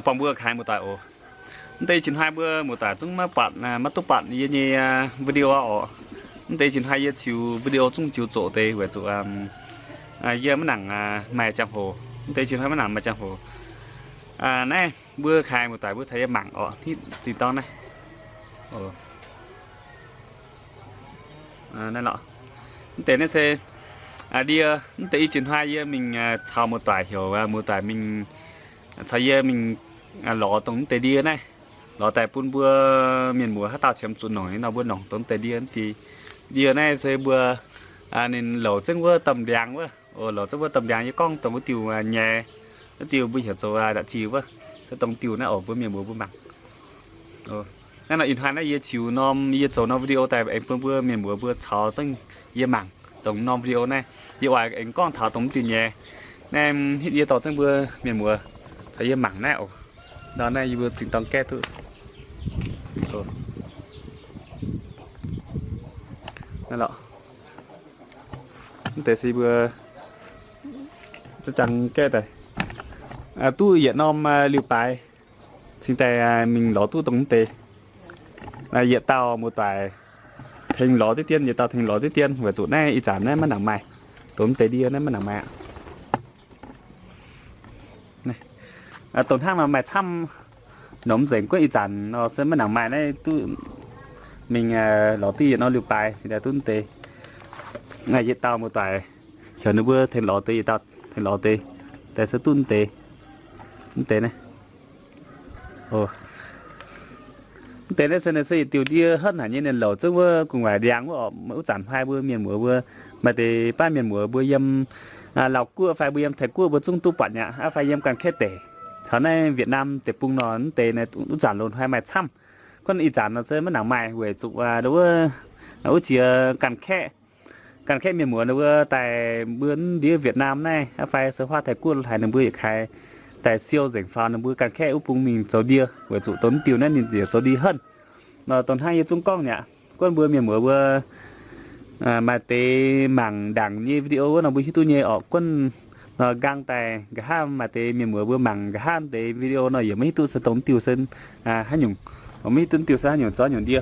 buangh mbuo kaaix muoz-doic oc. Mv deix ih jiex hnoi mbuo muoz-doic zungv maiv buatc, maiv duqv buatc yie nyei video oc. Mv deix ih jiex hnoi yie ziux video zungv ziux zoqc deix weic zuqc yie maiv nangc maaih jangx-hoc. Mv deix ih jiex hnoi maiv nangc maaih jangx-hoc. Naaiv mbuo kaaix muoz-doic mbuo caux yie mangc oc, hitv zingh dorng naaiv. Naaiv lorqc. Mv deix naaiv se ndie. Mv deix ih jiex hnoi yie mingh caux muoz-doic heuc muoz-doic mingh caux yie mingh lorz dongh mv deix ndie naaiv, lorz daaih bun mbuo mienh muoz haaix dauh qiemx zuqc nongc nor mbuo nongc dongh mv deix ndie. Ndie naaiv se mbuo ninh louc zengv wuov domh ndiangx wuov. Louc zengv wuov domh ndiangx yie gorngv dongh wuov diuh nyei, wuov diuh mbuo heuc zoux nda'jih wuov, se dongh diuh naaiv oc mbuo mienh muoz mbuo mangc. Naaiv nor ih hnoi naaiv yie ziux norm, yie zoux norm video daaih aengx bun mbuo mienh muoz mbuo caux zengv yie mangc dongh norm video naaiv. Yie oix aengx gorngv taux dongh mv diuh nyei. Naaiv hitv yie dorh zengv mbuo mienh muoz caux yie mangc naaiv oc. Nor naaiv yie mbuo zingh dorng gaeqv duqv. Naaiv lorqc. Mv deix se yie mbuo za'jangx gaeqv daaih duqv yietc norm liuz baaix cingx daaih mingh lorz duqv dongh mv deix. Yietc dauh muoz-doic tengx lorz diqv dien, yietc dauh tengx lorz diqv dien weic zuqc naaiv ih zanc naaiv maiv nangc maaih. Dongh mv deix ndie naaiv maiv nangc maaih aqv. Dongh hnangv nor maaih camv nor mv nzengc, gunv ih zanc nor se maiv nangc maaih naaiv duqv mingh lorz duqv yietc norm liuz baaix cingx daaih duqv mv deix. Yietc dauh muoz-doic heuc ninh mbuo tengx lorz deix, yietc dauh tengx lorz deix, daaih se duqv mv deix. Mv deix naaiv Mv deix naaiv se ninh se yietc diuh ndie henv haic nyei, ninh louc zengv wuov gu'nguaaic ndiangx wuov oc. Wuov zanc hnoi mbuo mienh muoz mbuo, maaih deix baav mienh muoz mbuo yiem Lauv guoqv fai mbuo yiem Taiv guoqv mbuo zungv duqv buatc nyei aqv, fai yiem ganh kaeqv deic caux naaiv Việt Nam deic-bung nor, mv deix wuov zanc loz-hnoi maaih camv. Gunv ih zanc nor se maiv nangc maaih weic zuqc wuov, wuov jiex ganh kaeqv, ganh kaeqv mienh muoz ninh mbuo daaih mbuo ndiev Việt Nam naaiv aqv, fai se huaav Taiv guoqv haic ninh mbuo yietc kaaix daaih siou nzengc faaux ninh mbuo ganh kaeqv wuov bung mingh zoux ndie, weic zuqc dongh diuh naaiv ninh ziouc zoux ndie henv. Nor dongh hnangv yie zungv gorngv nyei aqv, gunv mbuo mienh muoz mbuo maaih deix mangc ndaangc nyei video wuov nor mbuo hiuv duqv nyei orqc. Gunv nor nqaang daaih nqa'haav maaih deix mienh muoz mbuo mangc nqa'haav deix video nor yaac maiv hiuv duqv se dongh diuh se haaix nyungc, maiv hiuv duqv diuh se haaix nyungc zoux nyungc ndie.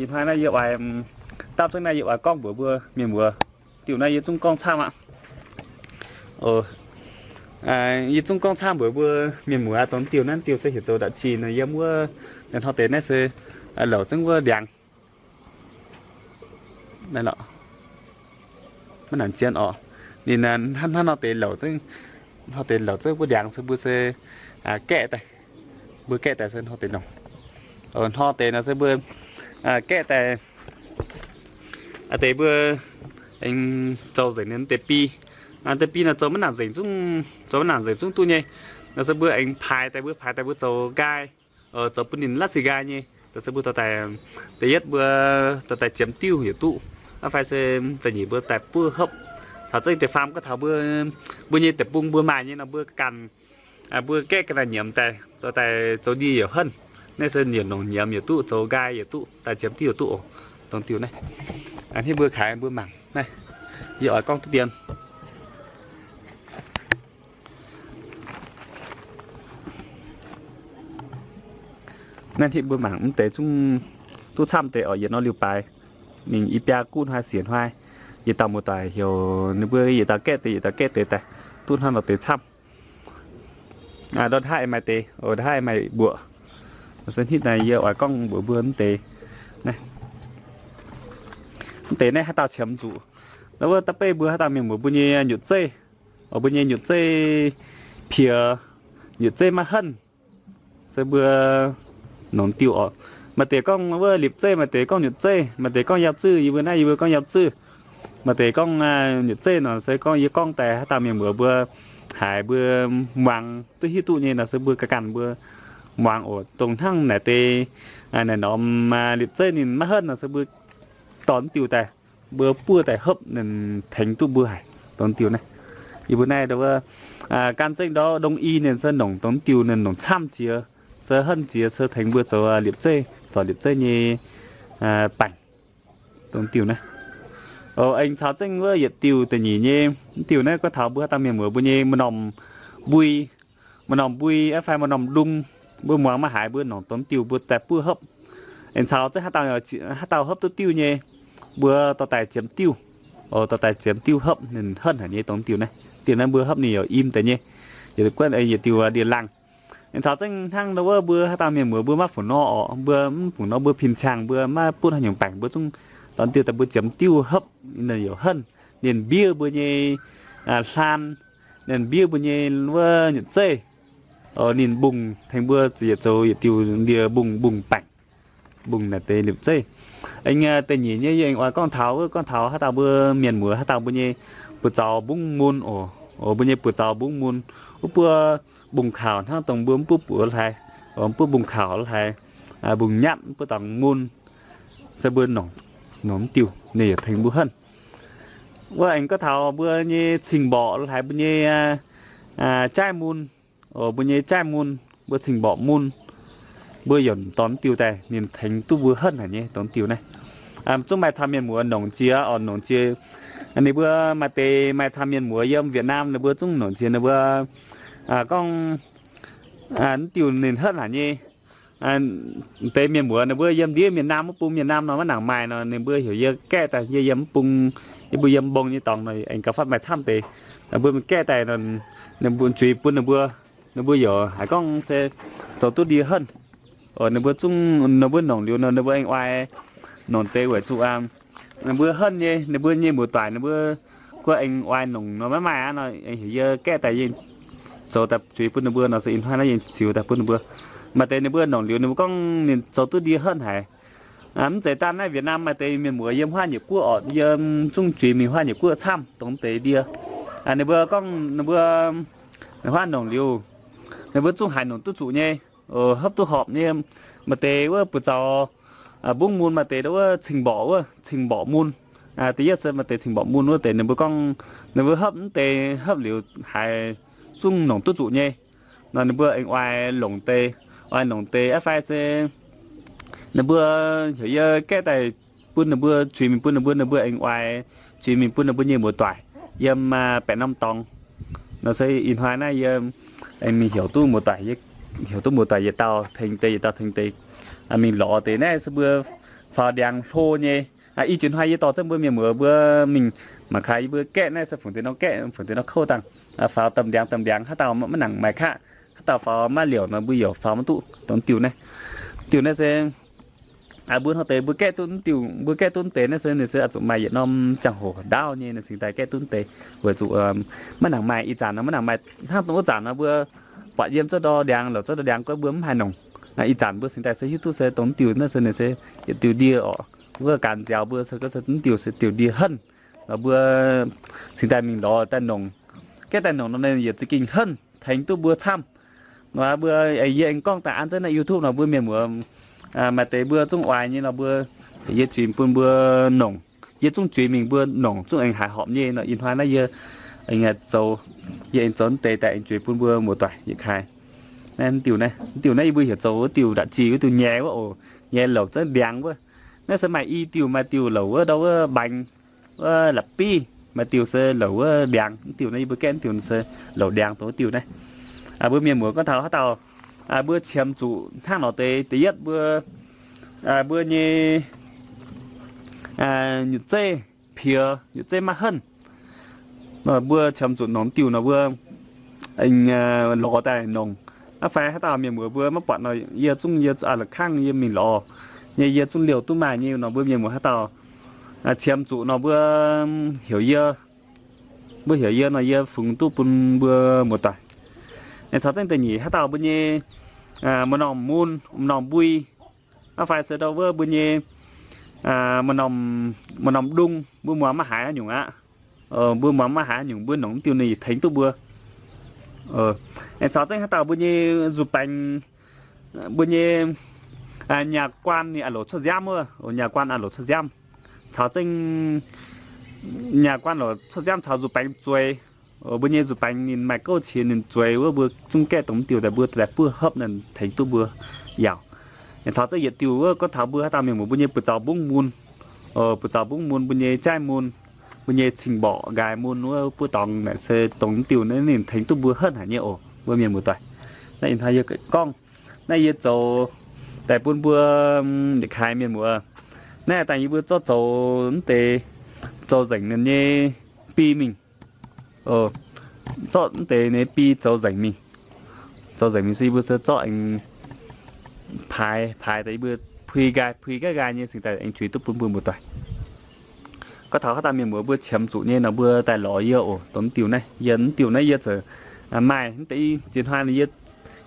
Ih hnoi naaiv yie oix, dapv zengv naaiv yie oix gorngv mbuox mbuo mienh muoz, diuh naaiv yie zungv gorngv camv aqv. Yie zungv gorngv camv mbuox mbuo mienh muoz dongh diuh naaiv diuh se heuc zoux nda'jih nor yiem wuov, hnoi deix naaiv se louc zengv wuov ndiangx. Maiv nangc zien orqc. Ninh hnangv nor deix louc zengv, hnoi deix louc zengv wuov ndiangx se mbuo se gaeqv daaih, mbuo gaeqv daaih se hnoi deix nongc. Hnoi deix nor se mbuo gaeqv daaih deix mbuo aengx zoux nzengc ninh deix bi. Deix bi nor zoux maiv nangc nzengc zungv, zoux maiv nangc nzengc zungv duqv nyei. Nor se mbuo aengx paaix daaih, mbuo paaix daaih mbuo zoux nqaai, zoux bun ninh latv sic nqaai nyei. Nor se mbuo dorh daaih, da'yietv mbuo dorh daaih ziemx diuh yietc duqv, aqv fai se da'nyeic mbuo daaih buov hopv. Taux zengv deix faam gorngv taux mbuo, mbuo nyei deic-bung mbuo maaih nyei nor mbuo ganh, mbuo gaeqv ga'naaiv nyiemz daaih, dorh daaih zoux ndie yaac henv. Naaiv se yietc nongc nyiemz yietc duqv, zoux nqaai yietc duqv, daaih ziemx diuh yietc duqv oc. Dongh diuh naaiv, hnangv mbuo kaaix mbuo mangc naaiv, yie oix gorngv duqv dien. Naaiv hnangv mbuo mangc mv deix zungv duqv camv deix oc. Yietc norm liuz baaix, mingh i biaa guv hnoi siec hnoi, yietc dauh muoz-doic heuc ninh mbuo yietc dauh gaeqv deix, yietc dauh gaeqv deix daaih, duqv hnangv nor deix camv. Ndortv haav maaih deix, ndortv haav maaih mbuoqc. Se hnangv naaiv yie oix gorngv mbuox mbuo mv deix naaiv, mv deix naaiv haaix dauh qiemx zuqc. Nor wuov da'beiv mbuo haaix dauh mienh mbuox mbuo nyei nyutc zeiv, mbuo nyei nyutc zeiv piex, nyutc zeiv maiv henv, se mbuo nongc diuh oc. Maaih deix gorngv wuov lipc zeiv, maaih deix gorngv nyutc zeiv, maaih deix gorngv yauh zuiv. Yie mbuo naaiv yie mbuo gorngv yauh zuiv. Maaih deix gorngv nyutc zeiv nor se gorngv yie gorngv daaih haaix dauh mienh mbuox mbuo, haiz mbuo muangx duqv hiuv duqv nyei nor se mbuo ganh ganh mbuo muangx oc. Dongh hnangv naaic deix, naaic norm lipc zeiv ninh maiv henv nor se mbuo dorh diuh daaih, mbuo buov daaih hopv ninh tengx duqv mbuo haic. Dongh diuh naaiv, yie mbuo naaiv gan zengv ndortv đông y ninh se nongc dongh diuh ninh nongc camv jiex, se henv jiex se tengx mbuo zoux lipc zeiv, zorc lipc zeiv nyei baengc. Dongh diuh naaiv, aengx caux zengv wuov yietc diuh da'nyeic nyei diuh naaiv gorngv taux mbuo haaix dauh mienh muoz mbuo nyei m'normh mbui, maaih norm mbui fai maaih norm ndung, mbuo muangx maiv haiz mbuo nongc dongh diuh mbuo daaih buov hopv. Aengx caux zengv haaix dauh, haaix dauh hopv duqv diuh nyei, mbuo dorh daaih ziemx diuh. Dorh daaih ziemx diuh hopv ninh henv haic nyei dongh diuh naaiv. Diuh naaiv mbuo hopv ninh yaac im deix nyei, yietc diuh ndie-laangh. Aengx caux zengv hnangv nor wuov mbuo haaix dauh mienh muoz mbuo maiv fungc nor orqc, mbuo mv fungc nor mbuo pin ciangh mbuo maiv butv haaix nyungc baengc mbuo zungv dongh diuh daaih mbuo ziemx diuh hopv ninh yaac henv. Ninh mbiev mbuo nyei hlaan, ninh mbiev mbuo nyei wuov nyutc zeiv. Ninh mbungh tengx mbuo yietc zoux yietc diuh ndie mbungh mbungh baengc, mbungh naaic deix liuc zeiv. Aengx da'nyeic nyei yie aengx oix gorngv taux wuov, gorngv taux haaix dauh mbuo mienh muoz haaix dauh mbuo nyei buoz-zaux mbungv mun oc. Mbuo nyei buoz-zaux mbungv mun, wuov buov mbungh kaux hnangv dongh mbuo mv buov buoz lorz haaix, mv buov mbungh kaux lorz haaix, mbungh nyatv mv buov dangx mun, se mbuo nongc, nongc mv diuh ninh yaac tengx mbuo henv. Wuov aengx gorngv taux mbuo nyei cing-mborqc lorz haaix mbuo nyei jaaiv mun, mbuo nyei jaaiv mun, mbuo cing-mborqc mun, mbuo yaac dorh mv diuh daaih ninh tengx duqv mbuo henv haic nyei dongh diuh naaiv. Zungv maaih camv mienh muoz nongc jiex oc, nongc jiex. Ninh mbuo maaih deix maaih camv mienh muoz yiem Việt Nam ninh mbuo zungv nongc jiex ninh mbuo gorngv mv diuh ninh henv haic nyei. Deix mienh muoz ninh mbuo yiem ndiev Việt Nam mv bung Việt Nam nor maiv nangc maaih nor ninh mbuo heuc yie gaeqv daaih, yie yiem mv bung, yie mbuo yiem mbong nyei dorngx nor aengx gauh fatv maaih camv deix. Ninh mbuo gaeqv daaih, ninh mbuo zuiz bun ninh mbuo, ninh mbuo yaac haiz gorngv se zoux duqv ndie henv. Ninh mbuo zungv, ninh mbuo nongc liuz nor ninh mbuo aengx oix nongc deix weic zuqc ninh mbuo henv nyei, ninh mbuo nyei muoz-doic ninh mbuo guov aengx oix nongc nor maiv maaih aqv nor aengx heuc yie gaeqv daaih, yie zoux daaih zuiz bun ninh mbuo nor se ih hnoi naaiv yie ziux daaih bun ninh mbuo. Maaih deix ninh mbuo nongc liuz ninh mbuo gorngv ninh zoux duqv ndie henv haic. Mv zeiz daan naaiv Việt Nam maaih deix mienh muoz yiem huaav nyeic guoqv orqc, yiem zungv zuiz mingh huaav nyeic guoqv camv dongh deix ndie. Ninh mbuo gorngv ninh mbuo huaav nongc liuz, ninh mbuo zungv haiz nongc duqv zuqc nyei, hopv duqv horpc nyei. Maaih deix wuov buoz-zaux mbungv mun, maaih deix wuov cing-mborqc, wuov cing-mborqc mun. Da'yietv se maaih deix cing-mborqc mun wuov deix ninh mbuo gorngv ninh mbuo hopv mv deix hopv liuz haiz zungv nongc duqv zuqc nyei. Nor ninh mbuo aengx oix longc deix, oix nongc deix aqv fai se ninh mbuo heuc yie gaeqv daaih bun ninh mbuo zuiz mingh bun ninh mbuo, ninh mbuo aengx oix zuiz mingh bun ninh mbuo nyei muoz-doic yiem baeqc norm dorngx. Nor se ih hnoi naaiv yie aengx mingh heuc duqv muoz-doic, heuc duqv muoz-doic yietc dauh tengx deix, yietc dauh tengx deix mingh lorz deix naaiv se mbuo faaux ndiangx hlo nyei. Ih jiex hnoi yie dorh zengv mbuo mienh muoz mbuo mingh mangc gaax yie mbuo gaeqv naaiv se fungc deix nor gaeqv, fungc deix nor kouv dangh. Faaux domh ndiangx domh ndiangx, haaix dauh maiv nangc maaih qaqv, haaix dauh faaux maiv liouc nor mbuo yaac faaux maiv duqv dongh diuh naaiv. Diuh naaiv se mbuo hnoi deix mbuo gaeqv duqv diuh, mbuo gaeqv duqv deix naaiv se ninh se oix zuqc maaih yietc norm ziangh hoc ndaauv nyei ninh cingx daaih gaeqv duqv deix, weic zuqc maiv nangc maaih. Ih zanc nor maiv nangc maaih, hnangv dongh wuov zanc nor mbuo buatc yiem zouv ndor ndiangx, louc zouv ndor ndiangx gorngv mbuo mv haih nongc. Ih zanc mbuo cingx daaih se hiuv duqv se dongh diuh naaiv se ninh se yietc diuh ndie orqc. Wuov ganh nziaaux mbuo se gorngv se dongh diuh se diuh ndie henv. Nor mbuo cingx daaih mingh lorz daaih nongc. Gaeqv daaih nongc nor ninh yietc za'gengh henv tengx duqv mbuo camv. Nor mbuo, yie aengx gorngv daaih an zengv naaiv YouTube nor mbuo mienh muoz maaih deix mbuo zungv oix nyei nor mbuo, yie zuiz bun mbuo nongc. Yie zungv zuiz mingh mbuo nongc zungv aengx haiz horpc nyei nor ih hnoi naaiv yie aengx zoux, yie aengx zoux deix daaih aengx zuiz bun mbuo muoz-doic yietc kaaix. Naaiv diuh naaiv, diuh naaiv yie mbuo heuc zoux wuov diuh nda'zih, wuov diuh nyei wuov oc, nyei louc zouv ndiangx wuov. Naaiv se maaih i diuh, maaih diuh louc wuov ndau wuov mbaengx, wuov la'biv, maaih diuh se louc wuov ndiangx. Diuh naaiv yie mbuo gaeqv diuh se louc ndiangx dongh wuov diuh naaiv. Mbuo mienh muoz gorngv taux haaix dauh mbuo qiemx zuqc hnangv nor deix, da'yietv mbuo, mbuo nyei nyutc zeiv piex, nyutc zeiv maiv henv. Mbuo qiemx zuqc nongc diuh nor mbuo lorz daaih nongc. Aqv fai haaix dauh mienh muoz mbuo maiv buatc nor yie zungv yie aa la'kangv yie mingh lorz nyei, yie zungv liouh duqv maaih nyei nor mbuo mienh muoz haaix dauh qiemx zuqc nor mbuo heuc yie, mbuo heuc yie nor yie fungx duqv bun mbuo muoz-doic. Caux zengv da'nyeic haaix dauh mbuo nyei maaih norm mun, maaih norm mbui, aqv fai se ndau wuov mbuo nyei maaih norm, maaih norm ndung mbuo muangx maiv haiz haaix nyungc aqv. Mbuo muangx maiv haiz haaix nyungc mbuo nongc diuh ninh yietc tengx duqv mbuo. Caux zengv haaix dauh mbuo nyei nzuih baengx, mbuo nyei nyaah guaan ninh a'loc cuotv nziaamv wuov, nyaah guaan a'loc cuotv nziaamv. Caux zengv nyaah guaan a'loc cuotv nziaamv caux nzuih baengx zueiz. Mbuo nyei nzuih baengx ninh maaih gouv qiex ninh zueiz wuov mbuo zungv gaeqv dongh diuh daaih mbuo daaih buov hopv naaic tengx duqv mbuo yaauc. Caux zengv yietc diuh wuov gorngv taux mbuo haaix dauh mienh muoz mbuo nyei buoz-zaux mbungv mun, buoz-zaux mbungv mun, mbuo nyei jaaiv mun, mbuo nyei cing-mborqc nqaaix mun wuov buov dorngx naaic se dongh diuh naaiv ninh tengx duqv mbuo henv haic nyei oc mbuo mienh muoz-doic. Naaiv ih hnoi yie gorngv, naaiv yie zoux daaih bun mbuo yietc kaaix mienh muoz. Naaiv dangh yie mbuo zorqv zoux mv deix zoux nzengc ninh nyei bi mingh. Zorqv mv deix nyei bi zoux nzengc mingh. Zoux nzengc mingh se yie mbuo se zorqv aengx paaix paaix daaih yie mbuo pui nqaai, pui nqaai nqaai nyei cingx daaih aengx juix duqv bun mbuo muoz-doic. Gorngv taux haaix dauh mienh muoz mbuo qiemx zuqc nyei nor mbuo daaih lorz yie oc. Dongh mv diuh naaiv, yie mv diuh naaiv yie zoux maaih mv deix i ziex hnoi nor yie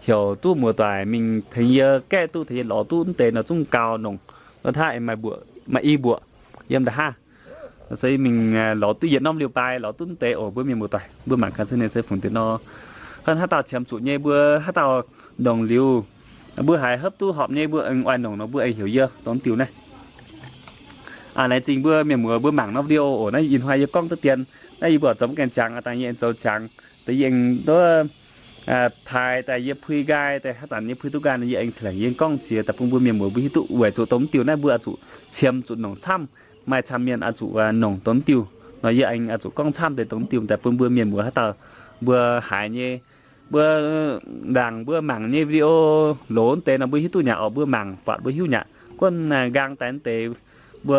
heuc duqv muoz-doic mingh tengx yie gaeqv duqv, tengx yie lorz duqv mv deix nor zungv gauh nongc. Nor hnangv aengx maaih mbuoqc, maaih i mbuoqc yiem nda'haav. Se mingh lorz duqv yietc norm liuz baaix lorz duqv mv deix oc. Mbuo mienh muoz-doic mbuo mangc gaax se ninh se fungc deix nor. Hnangv haaix dauh qiemx zuqc nyei mbuo haaix dauh nongc liuz, mbuo haiz hopv duqv horpc nyei mbuo aengx oix nongc nor mbuo aengx heuc yie dongh mv diuh naaiv. Laengz zingh mbuo mienh muoz mbuo mangc norm video oc. Naaiv ih hnoi yie gorngv duqv dien, naaiv yie mbuo zoux mv gaengh ziangx, dangh yie aengx zoux ziangx, daaih yie aengx nduov taaix daaih yie pui nqaai daaih haaix zanc yie pui duqv nqaai nor yie aengx tengx yie gorngv qiex daaih bun mbuo mienh muoz mbuo hiuv duqv weic zuqc dongh mv diuh naaiv mbuo oix zuqc qiemx zuqc nongc camv. Maaih camv mienh oix zuqc nongc dongh mv diuh nor yie aengx oix zuqc gorngv camv deix dongh mv diuh daaih bun mbuo mienh muoz haaix dauh mbuo haiz nyei, mbuo ndaangc mbuo mangc nyei video loz deix nor mbuo hiuv duqv nyaqc oc. Mbuo mangc buatc mbuo hiuv nyaqc. Guonv nqaang daaih deix mbuo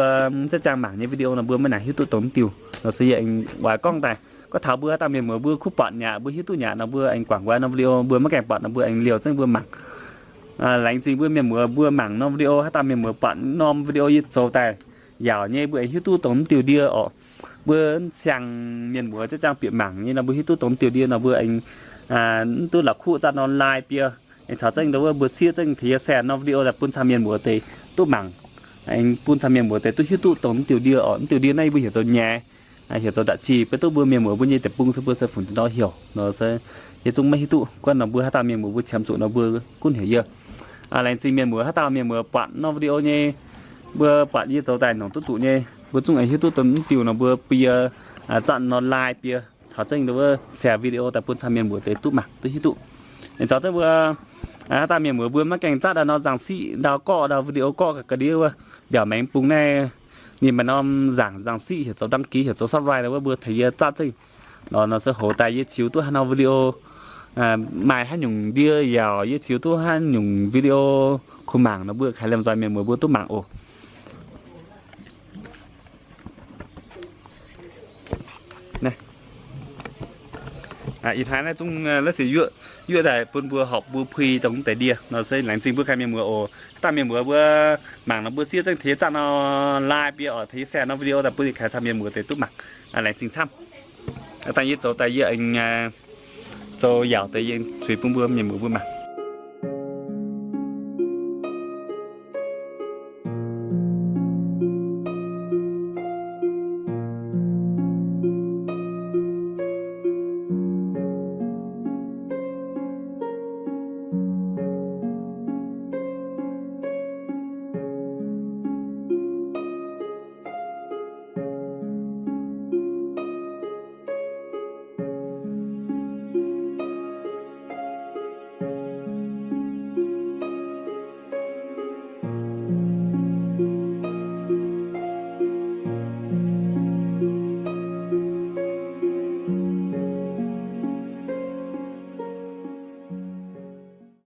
za'gengh mangc nyei video nor mbuo maiv nangc hiuv duqv dongh mv diuh nor se yie aengx oix gorngv daaih. Gorngv taux mbuo haaix dauh mienh muoz mbuo kuv buatc nyaqc, mbuo hiuv duqv nyaqc nor mbuo aengx guangc nqoi norm video. Mbuo maiv gaengh buatc nor mbuo aengx liouh zengv mbuo mangc. Laengz zingh mbuo mienh muoz mbuo mangc norm video. Haaix dauh mienh muoz buatc norm video yie zoux daaih yaauc nyei mbuo aengx hiuv duqv dongh mv diuh ndie oc. Mbuo siang mienh muoz za'gengh bieqc mangc nyei nor mbuo hiuv duqv dongh mv diuh ndie nor mbuo aengx mv duqv la'kuqv zatv norm like bie, aengx caux zengv ndau wuov mbuo siev zengv tengx yie share norm video daaih bun camv mienh muoz deix duqv mangc. Aengx bun camv mienh muoz deix duqv hiuv duqv dongh mv diuh ndie oc. Mv diuh ndie naaiv yie mbuo heuc zoux nyaiz, heuc zoux nda'qi. Beiv duqv mbuo mienh muoz mbuo nyei deic-bung se mbuo se fungc deix nor heuc nor se yie zungv maiv hiuv duqv. Guonv nor mbuo haaix dauh mienh muoz mbuo qiemx zuqc nor mbuo gunv heuc yie. Laengz zingh mienh muoz haaix dauh mienh muoz buatc norm video nyei, mbuo buatc yie zoux daaih nongc duqv zuqc nyei, mbuo zungv aengx hiuv duqv dongh mv diuh nor mbuo bun yie zatv norm like bie, caux zengv ndau wuov share video daaih bun camv mienh muoz deix duqv mangc duqv hiuv duqv. Aengx caux zengv mbuo haaix dauh mienh muoz mbuo maiv gaengh zatv ndau nor nzangc siqv ndau gorqv ndau video gorqv ga'ndiev wuov mbiaauc maengx bung naaiv, ninh maaih norm nzangc nzangc siqv heuc zoux đăng ký heuc zoux subscribe ndau wuov mbuo tengx yie zatv zengv. Lorz nor se hoz daaih yie ziux duqv haaix norm video, maaih haaix nyungc ndie yaauc yie ziux duqv haaix nyungc video kuh mangc nor mbuo kaaix liemh nzoih mienh muoz mbuo duqv mangc oc. Ih hnoi naaiv zungv la'sic yuoqv daaih bun mbuo horpc mbuo pui dongh mv deix ndie nor se laengz zingh mbuo kaaix mienh muoz oc. Haaix dauh mienh muoz mbuo mangc nor mbuo siev zengv tengx yie zatv nor like bie oc, tengx yie share nor video daaih bun kaaix camv mienh muoz deix duqv mangc. Laengz zingh camv. Dangh yie zoux daaih yie aengx zoux yaauc deix yie zuiz bun mbuo mienh muoz mbuo mangc.